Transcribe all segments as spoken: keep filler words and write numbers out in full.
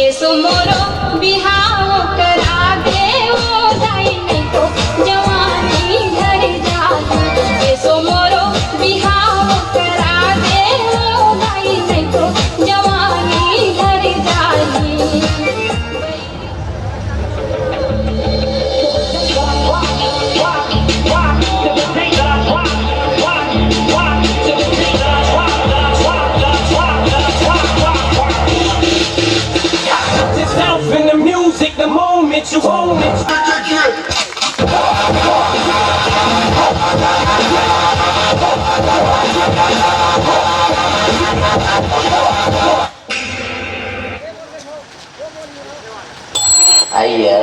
एसो मोरो बिहाव करा दे ओ दाई, नहीं तो जवानी झर जाही। एसो मोरो बिहाव करा दे ओ दाई, नहीं तो जवानी झर जाही। Yourself in the music the moment you own it. आइए।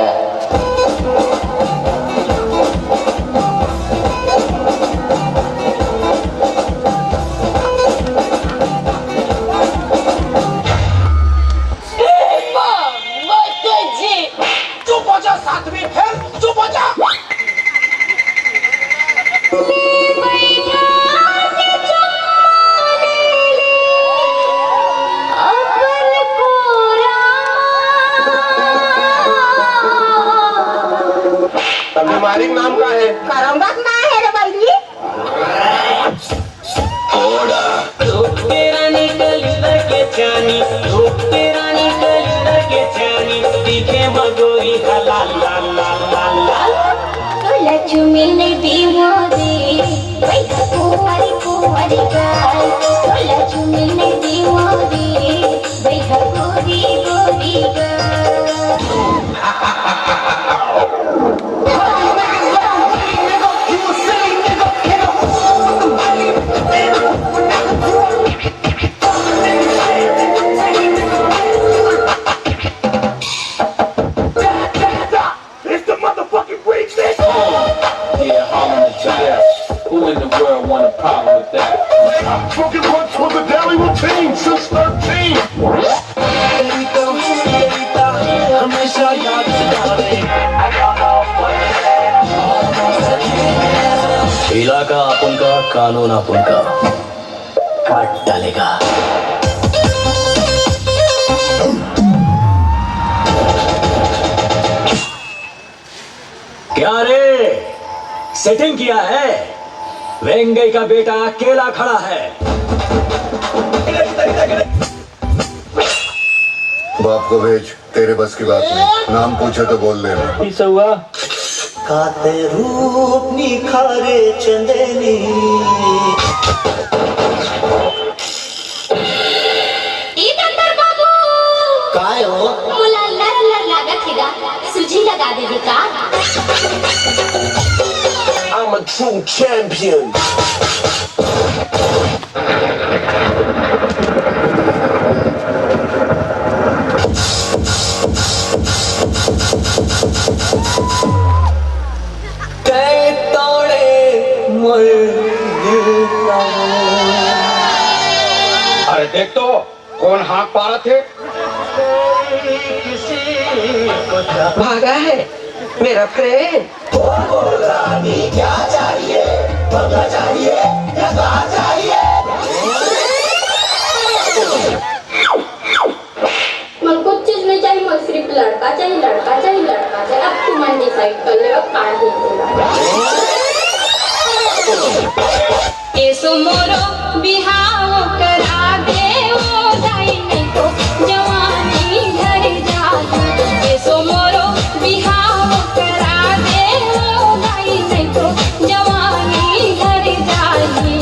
चुप हो जा साध्वी, फिर चुप हो जा। बीमारी का नाम का है? करौंदा के नाम है रे बल्ली। रूप के रानी कलिंदर के चानी, रूप के रानी कलिंदर के चानी, दिखे मगोरी हलाल लाल लाल लाल लाल। तोला चुमिल दीवारी, बैठा कुंवारी कुंवारी गाल। तोला चुमिल दीवारी, बैठा गोरी गोरी गाल। It's the motherfucking remix. Yeah, I'm on the track. Who in the world want a problem with that? Broken Punch was a daily routine since thirteen. हमेशा याद सतावे। इलाका अपन का, कानून अपन का। काट डालेगा। क्या रे, सेटिंग किया है? वेंगई का बेटा अकेला खड़ा है। बाप को भेज, तेरे बस की बात नहीं। नाम पूछे तो बोल देना। ईसौआ। काते रूप निखारे चंदनी। ई दंदर बाबू। काय हो? मोला लर लर लागत हे गा, सूजी लगा देबे का? I'm a true champion. तै तोड़े मोर दिल का। अरे देख तो, कोन हांक पारत हे? भागा है मेरा फ्रेंड। बोल, बोल रानी, क्या चाहिए? बंगला चाहिए या कार चाहिए? मोला कुछ चीज नहीं चाहिए, मोला सिर्फ लड़का चाहिए, लड़का चाहिए, लड़का चाहिए। अब तुमन डिसाइड कर लेवा का हे तेला। एसो मोरो बिहाव करा दे ओ दाई, नहीं तो जवानी झर जाही। एसो मोरो बिहाव करा दे ओ दाई, नहीं तो जवानी झर जाही।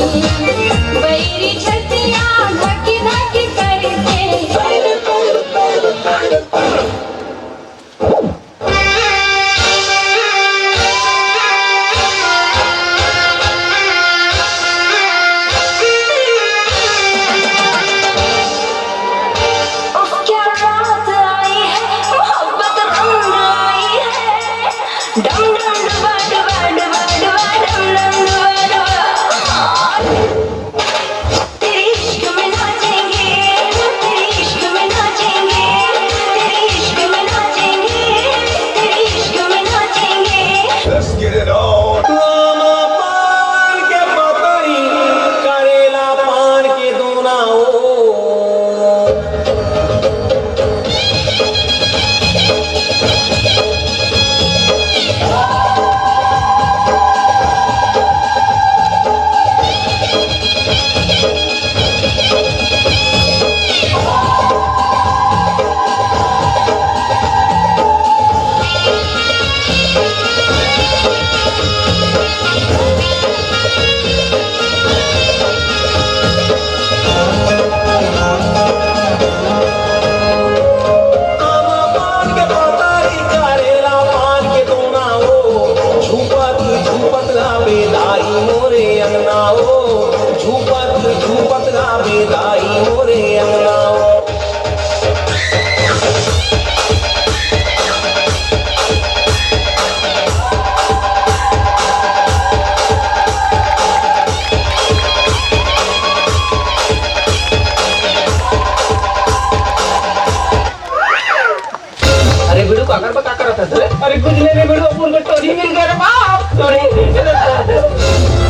अरे कुछ नहीं रे बेटू, अपन को टोनी मिल गया रे बाप, टोनी।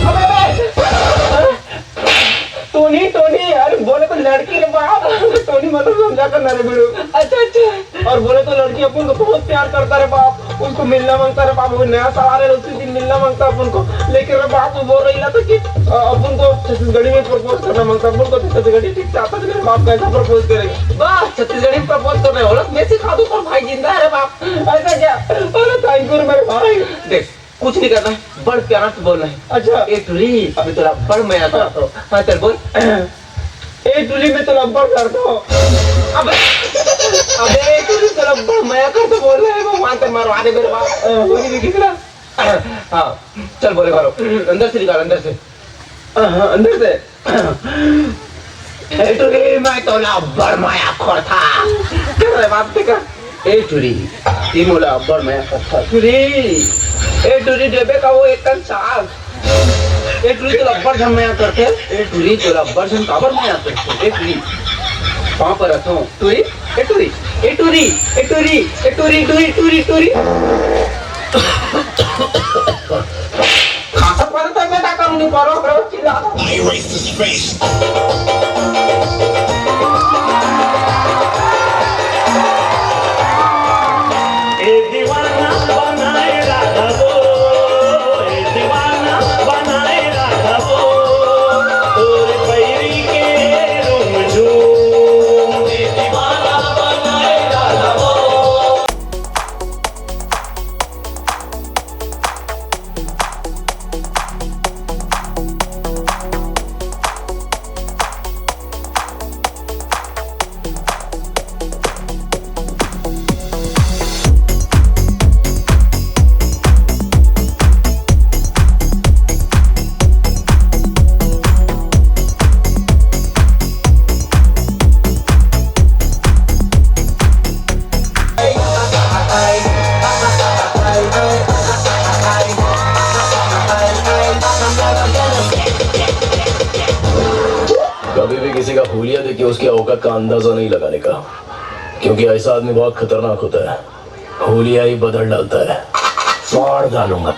अबे, अबे। टोनी, टोनी, अरे बोले तो लड़की रे बाप, टोनी मतलब समझा कर ना रे बेटू। अच्छा, अच्छा। और बोले तो लड़की अपन को बहुत प्यार करता रे बाप, उसको मिलना मांगता रे बाप, वो नया सवाल है, उसी दिन मिलना मांगता अपन को। लेकिन रे बाप, वो बोल रही ना तो कि, अ, अपन को छत्तीसगढ़ी में प्रपोज करना मांगता, अपन को तो छत्तीसगढ़ी ठीक से आता नहीं रे बाप, कैसा प्रपोज करेगा? बस छत्तीसगढ़ी में प्रपोज कर रहे हो ना, मैं सिखा दूँ, पर भाई जिंदा है रे बाप। ऐसा क्या? अरे थैंक यू रे मेरे भाई। देख, कुछ नहीं करना है, बड़ प्यार से बोलना है। अच्छा। ए टुरी, मैं तोला बड़ मया करता हूँ। हाँ, चल बोल। ए टुरी, मैं तोला बड़ करता हूँ। अबे, अबे ए टुरी, तोला बड़ मया करता बोल रहा है, वो वहाँ से मरवा दे मेरे बाप। हाँ। कोई नहीं दिख रहा। हाँ, चल बोले करो, अंदर से निकाल, अंदर से। हाँ, अंदर से। ए टुरी, मैं तोला अब्बड़ मया करथों। कर रे बाप, देखा। ए टुरी, ती मोला अब्बड़ मया करथा। टुरी, ए टुरी, देबे का वो एक कन साग। ए टुरी, तोला अब्बड़ झन मया करथे। ए टुरी, तोला अब्बड़ झन काबर मया करथे? ए टुरी, पाँव परथों। टुरी, ए टुरी, ए टुरी, ए टुरी, ए टुरी, टुरी, टुरी, टुरी। खाता पानी तो मैं काम नहीं करो, करो चिल्ला। I erase this face. ए दीवाना बनाए राखबो, ए दीवाना बनाए राखबो, तोर पैरी के रुमझुम। ए दीवाना बनाए राखबो। कभी भी किसी का हुलिया देख के उसकी औकात का अंदाजा नहीं लगाने का, क्योंकि ऐसा आदमी बहुत खतरनाक होता है। हुलिया ही बदल डालता है। फाड़ डालूंगा।